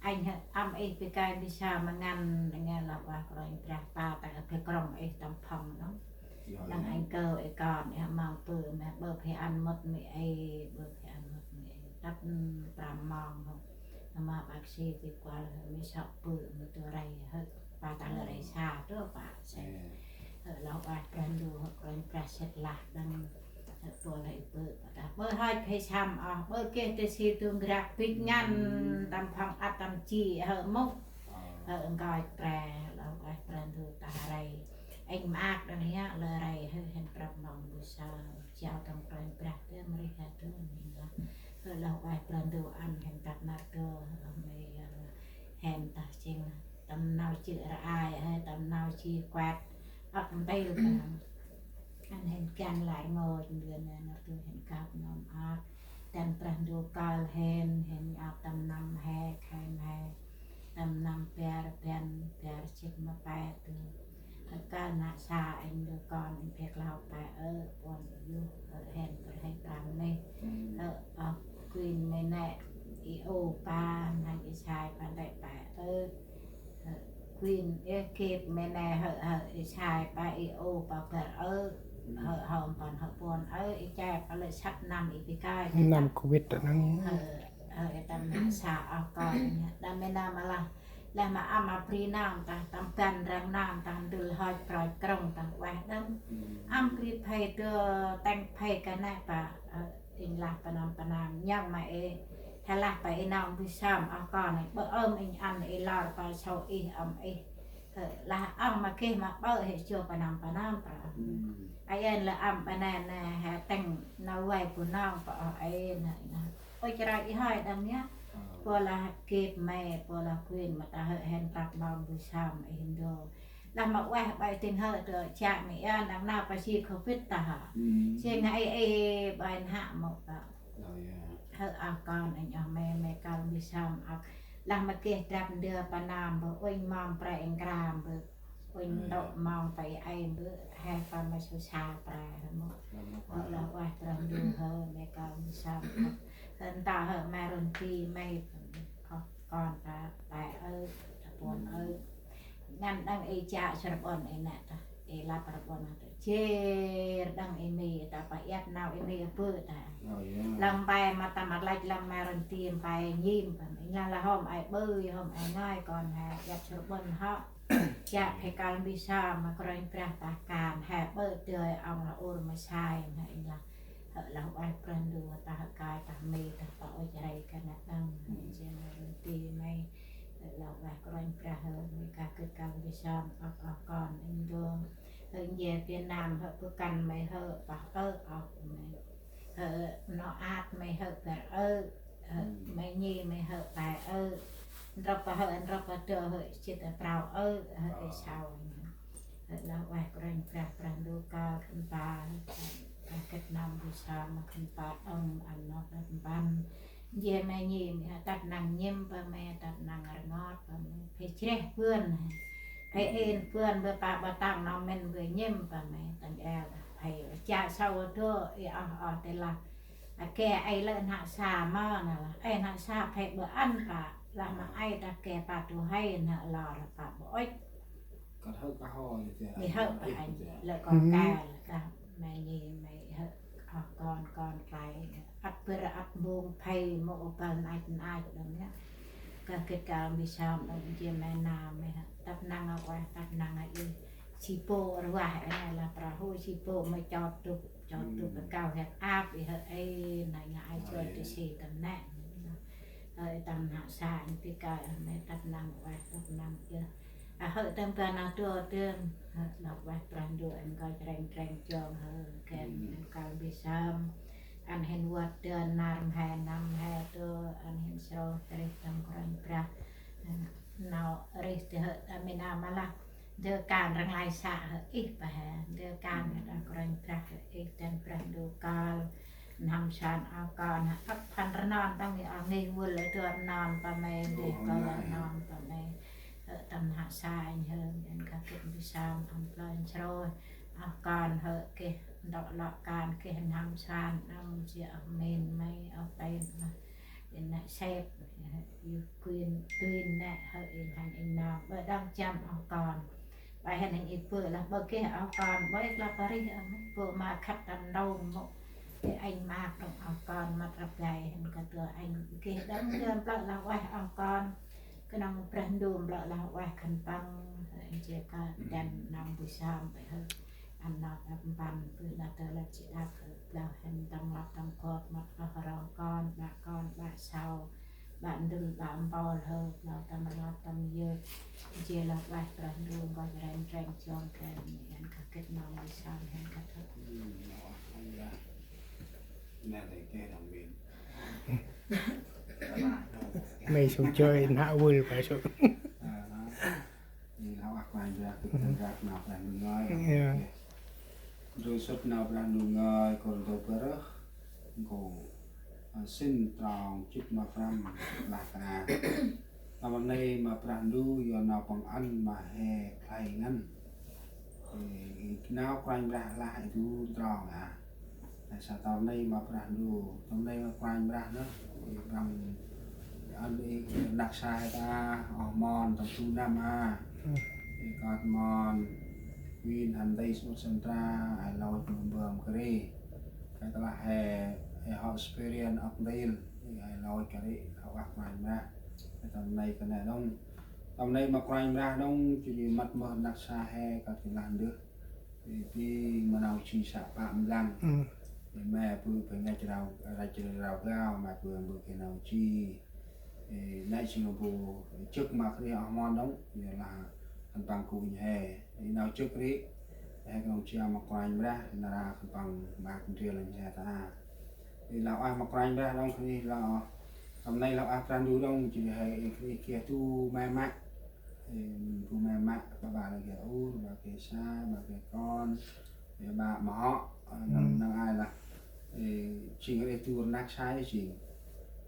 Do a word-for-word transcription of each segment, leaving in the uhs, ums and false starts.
Anh hơ, ăm ih bi kơi bi sa ma ngăn, nge lah ueh Kôranh Brah ta ta bi krŏng ih tâm phŏng nŏng. Năng anh kơ ih kon ih mong pư meh bơ phe ăn mŭt mi ê, bơ phe ăn mŭt mi ê. Tât prăm mong hơ. Nama bác sĩ bi kuăl hơ mi sŏ pư mi tu rei hơ. Pa ta hơ rei sa tu pa se. Hơ lah ueh Brah Ndu hơ Kôranh Brah sĭt lah đăng. Hơ, tuăl hơ ih bơ, bơ ta, bơ hoi phê săm, ơ, bơ kê tê si tu ngrak bĭch ngăn, tâm phŏng ăt tâm chi, hơ, mŭk. Hơ, ngơi pre, lah ueh Brah Ndu ta rei. Anh maak đăng hiă, lơ rei, hơ, hên prăp mong bu sa, jao tâm Kôranh Brah, tê mri ha tu, hên lah. Hơ, lah ueh Brah Ndu ăn, hên tăp nar tu, hơ, mê, hên tah ching, tâm nau chi ră ai, hơ, tâm nau chi kuet, ăp ntil ta. Ăn hên kian lai ngô, ndơ nê nơ tu hên kap nôm ăp. Tâm Brah Ndu kal hên, hên ăp tâm năm he, khen he. Tâm năm bar, bar, bar chit ma pe tu. Hơ kal na sa anh du kon, anh phe klau pe ơ, puăn yuh, hơ hên, hên prăm nê. Hơ, ơ, Queen mê nê, i ô pa, hên i sai pa nê pe ơ. Hơ, Queen, ê, kêp mê nê hơ, hơ, i sai pa i ô pa bar ơ, hơ, hơ, păn hơ puăn ơ, i chai pa lĕ săt năm i bi kai. Năm Covid ta năng. Hơ, hơ, i tâm nă sa ơ kon, đa mê nê ma lah, lah ma ăm a bri nang ta, tâm ban răng nang ta, ndŭl hoi proi krŏng ta, ueh đăng. Ăm bri phe tơ, teng phe ka nê pa, hơ, Inh lah pa năm pa năm, nhŏng ma ê. He lah pa ê nau bu sơm, oh kon ê, bơ ơm inh ăn ê lor pa sâu ih ơm ih. Hơ, lah ơm ma geh ma bơ he chua pa năm pa năm pa. Ai ên lah ơm pa nê nê, he teng nau vay bu nong pa oh ê nê nê. Ôi chrai ih hơi đâm nhá. Bơ lah gep mê, bơ lah Queen ma ta hơ hen prăp nong bu sơm ih ndo. Lah ma ueh bai ting hơ tơ chak mi ya, nang nau pa si Covid ta hơ. Sing ai ê bai nhă mâu ta. Hơ oh kon anh oh mê, mê kal bi sơm oh. Lah ma geh drăp ndơ pa năm bơ, uinh mong pre eng kram bơ. Uinh ntŭk mong pa ai bơ, he pa ma su sa pre hơ mâu. Hơ lah ueh Brah Ndu hơ, mê kal bi sơm oh. Hơ nta hơ mê run ti mê, oh kon ta, pa ơ, ta puăn ơ. Ngăn đăng ê chak srăp ôn ê nê ta, ê lăp srăp ôn ta. Jêr đăng ê mi ta, pa iăt nau ê mi ơ bơ ta. Lăng pe ma ta ma lăch lăng ma răng tiêm pe nhim pa. Inh lah lah hôm ai bơ, hôm ai ngai kon he, iăt srăp ôn hŏ. Chak phe kal bi sơm ma Kôranh Brah ta kan, he bơ dơi ong lah ur ma sai, ma inh lah. Hơ lah ueh Brah Ndu ta hơ kai ta mê ta pa ôi chrai ka nê đăng. Jêr ma răng ti mê. Hơ lah ueh Kôranh Brah hơ, mê ka gĭt kal bi sơm, oh, oh kon inh dong. Hơ nje Việt Nam hơ bơ kăn mê hơ, pah ơ, oh mê. Hơ nô at mê hơ bar ơ, hơ mê nhi mê hơ pe ơ. Ndrăp pa hơ, ndrăp pa dơ hơ, chit ơ prao ơ, hơ ê sau. Hơ lah ueh Kôranh Brah, Brah Ndu kal khân pa, hơ, hơ gĭt năm bu sơm ma khân pa đŏng, ăn nô đăp mpăn. Nje mê nhi, mê hơ tât năng nhĭm pa mê, tât năng rngot pa mê. Phe chreh bươn, phe ên bươn bơ pa bơ tăng nau mĭn bơ nhĭm pa mê, tăng eo, phe chak sau dô, i oh, oh, tê lah. A ke ai lơ nă sa ma nă lah, ai nă sa phe bơ ăn pa, lah ma ai ta ke pa tu hai nă lor pa bơ ôch. Kăt hơ̆ kơ hoi tê. Nê hơ̆ pa anh, lơ kon ka, lah ka, mê nhi, mê hơ̆, oh kon, kon klai. Ăt bơr, ăt mbung, phe mâu ôbăl nač, nač đŏng nhá. Ka gĭt kal bi sơm đŏng, jêr mê na, mê hơ̆. Tât năng a ueh, tât năng a ih. Si pô rvah, ê nê lah pra hô, si pô mê chot tŭp, chot tŭp, kau het ap, ih hơ̆, ê, nai nga ai choi tê si tâm nê. Ê, tâm nă sa, ih bi kơi, ê, mê tât năng a ueh, tât năng ih. A hơ tâm ban a dô tơm, hơ lah ueh Brah Ndu ăn kơ chreng chreng chong hơ, khen ăn kal bi sơm. Ăn hên văt dơn nar mhe năm he dô, ăn hên srôh trih tâm Kôranh Brah. Nau rih tê hơ tâm ina ma lah. Dơ kan răng lai sa hơ ih pa he, dơ kan hơ tâm Kôranh Brah hơ ih tâm Brah Ndu kal. Năm san oh kon hơ ăp phan rnon tâm ih oh ngih vul ê dô rnon pa mê, ngih kơ rnon pa mê. Hơ tâm nă sa anh hơ, anh ka gĭt bi sơm, ăn plơi srôh, oh kon hơ geh, ntŭk lŏ kan geh năm san, năm jêh oh mĭn mê, oh tên oh. Nê sep, yu kuin, kuin nê, hơi in hăn in nong, bơ đŏng jăm oh kon. Bơ hăn in i bơ lah bơ geh oh kon, bơ lah bơ rih, bơ ma khăt tâm nông mô. Ê, anh ma trong oh kon, mât rap gai, hăn kơ tơ anh geh đŏng jăm bơ lah ueh oh kon. Knŏng Brah Ndu bơ lah ueh khân păng, jê kơ dăn nong bu sam, bơ hơi. Ăn nau đăp mpăn, bơ lah tơ lah chi đăp, bơ hăn tâm lăp tâm kop, mât oh rong kon, bă kon, bă sau, bă ndŭl, bă mpôl hơ, bơ tâm lăp tâm yơk, jê lah ueh Brah Ndu, bơ reng reng jong kơ, hăn kơ gĭt nau mâu sam, hăn kơ thơ. Mê sông chơi nă vơi phải sông. Ê, lah ueh Kôranh Brah, gĭt tâm rah nau Brah Ndu ngơi. Iya. Ndrôi sŭt nau Brah Ndu ngơi, Kôrintô bơrơh, nkô̆, a, sĭn trong jât ma prăm, lah kơna. Tâm rnê ma Brah Ndu, yor nau păng ăn ma he khlay ngăn. Ê, ê, nau Kôranh Brah lah ê du trong a. Sa tâm rnê ma Brah Ndu, tâm rnê ma Kôranh Brah nơh, ê, Brah ăn ê rnăk sa he ta, oh mon, tâm du năm a. Ê, kơt mon, win hăn dây smut sân tra, ê, lôch ma bơm kri. Kơt lah he, ê, hŏ spirian ăp ndil, ê, ê, lôch kri, lah ueh Kôranh Brah. Ê, tâm rnê kơt nê đŏng. Tâm rnê ma Kôranh Brah đŏng, jêh ri mât mơh rnăk sa he, kơt lah ndơh. Ê, bi ma nau ji sa pă mblang. Ê, ma bơ̆ bơh ngăch rau, răch rau gao, ma bơ̆ bơ̆ geh nau ji. Ê, nê jêng bu jêk ma Krist oh mon đŏng, yor lah khân păng gŭ nhhê. Ê, nau jêk ri, he knŏng jao ma Kôranh Brah, nar aơ khân păng maak ndrel nhhê ta. Ê, lah ueh ma Kôranh Brah đŏng khân ê lah, tâm rnê lah ueh Brah Ndu đŏng, jêh ri he ê, ê geh du me mă. Ê, du me mă, bă bă lah geh ur, bă geh sa, bă geh kon, ê, bă ma hŏ, ê, năng, năng ai lah. Ê, jêng rih du rnăk sa jêng.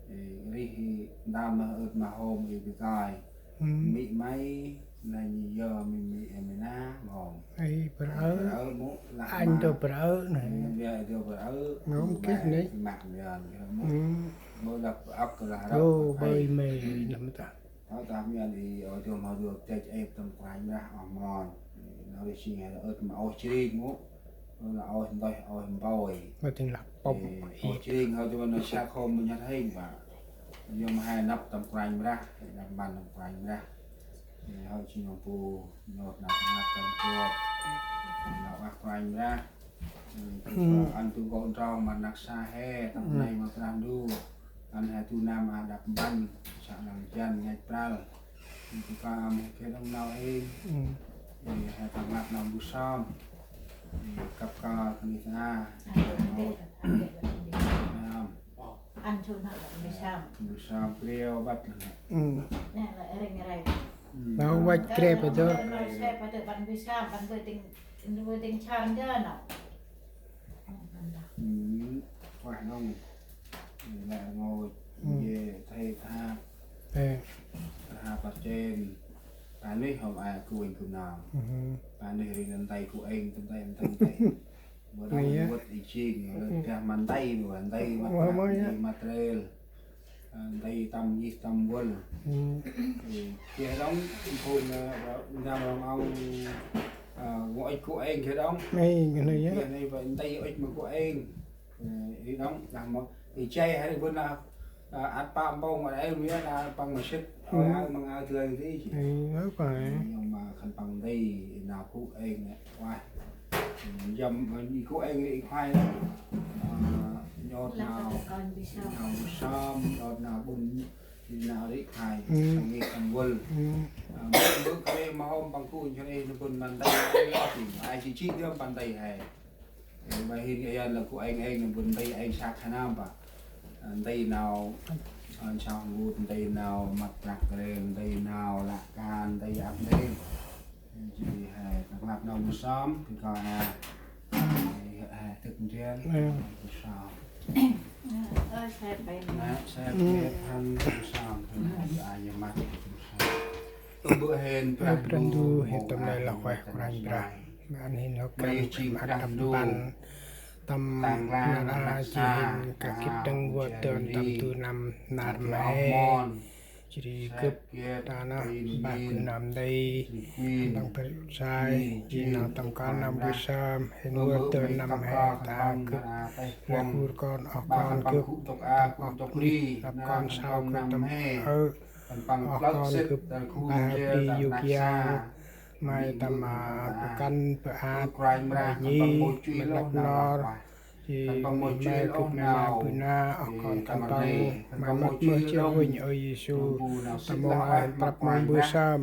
Ê, rih ê, ndam ma ơt ma hôm ê bi kơi. Mê̆ may, nây yơ mê̆ mê̆ ê mê̆ na, ma hôm. Ê, bơ ơ. Bơ ơ mô, lah anh ma. Tơ bơ ơ nê. Ê, bia tơ bơ ơ. Ngom kit nê. Mă mian, mô. Mô lah ăp kơ lah ră. Ô, bơi mê, nâm ta. Thâo tah mian ê, ơ, dôm hŏ dôm têch êp tâm Kôranh Brah oh mon. Nau rih jêng he ơt ma ôh jring mô. Ơ, lah ôh ntoih, ôh mpôi. Ơ, tĭng lah pom. Ê, ôh jring hŏ dôm nau sa khôm mơ nhăt hêng bă. Yôm he năp tâm Kôranh Brah, he năp mpăn tâm Kôranh Brah. Ê, hŏ jêng nau bu, nhôt năp năp tâm kuôp. Nau ueh Kôranh Brah. Ê, ăn tu gŏ trong ma rnăk sa he, tâm rnê ma Brah Ndu. Ăn he du năm a đăp mpăn, sa lăng jăn ngăch pral. Ê, tu ka am he geh đŏng nau êng. Ê, he tâm lăp nau bu sơm. Ê, kăp kơl kơ nê ta. Ăn tu nau bu sơm. Bu sơm kriêu băt lăng. Nê, lăng rêng rêng. Nau văch krep ơ dơ. Nau sep ơ dơ, băn bu sơm, băn bu tĭng, bu tĭng char dơ nau. Ê, ueh nông. Ê, lĕ ngô, ê, thê tha. Ê. Tha păt chen. Pă nuyh hôm a gŭ êng gŭ nau. Pă nuyh ri năn tay gŭ êng, tâm tay, tâm tay. Bơ nuyh văt ê jêng, lĕ dah ma tay, ma tay, ma tay, ma trel. Ơ, nti tâm nhih tâm vâl. Ê, geh đŏng, phung, ơ, ơ, nau rong ong, ơ, ngô ŭch gŭ êng geh đŏng. Ê, geh nê yơ. Geh nê, bơ nti ŭch ma gŭ êng. Ê, ê đŏng, lah mô, ê chay hari bơ̆n lah, ơ, ăt pă mpông, ăt ê mia, lah păng ma sĭt. Ơ, ơ, măng ơ tơlơi nti. Ê, ơ, phải. Ê, yôm ma khân păng nti, nau gŭ êng nê. Ueh. Yôm, ơ, gŭ êng ri khoai. Ơ, nhôt nau, nau bu sơm, nhôt nau bŭn, nau ri khoai. Sơm ngih tâm vâl. Ơ, bơ, bơ kre ma hôm păng gŭ, nchon ê, nê bŭn ma nti, ai chi chi dơm păng nti he. Ê, ma hin ê, yơn lah gŭ êng êng, nê bŭn nti êng săk he nơm pă. Ơ, nti nau, ơ, nsau ngut, nti nau măt prăk rêl, nti nau lăk kan, nti ăp nti. Jêh ri he tâm lăp nau bu sơm, bi kơi a, he, he, tŭk ndrel, bu sơm. Ơ, sep hăn, bu sơm, hăn, a, yơ măt, bu sơm. Ơ, bơ hên, Brah Ndu, hên tâm lĕ lah ueh Kôranh Brah. Ăn hên hŏ kơt măt tâm ban. tâm nar aơ jêng kah gĭt đŏng vơt dơn tâm du năm nar mhe. Jêh ri gâp ta nơh bah gŭ nơm nti, tâm păng bar sai, jêh nau tâm kơl nơm bu sơm, hên vơt dơn nơm mhe ta gâp lĕ rngôch kon oh kon gâp, tâm oh bri, rnglăp kon sau gâp tâm ơ, oh kon gâp bah bri yôk yang, may tâm, a, bu kăn bu at, may nhi, may lăp nor, jêh may gâp may ma bu na, oh kon tâm păng, may mât mơh jêh uănh, ơ Yêsu, tâm mông aơ prăp mông bu sơm.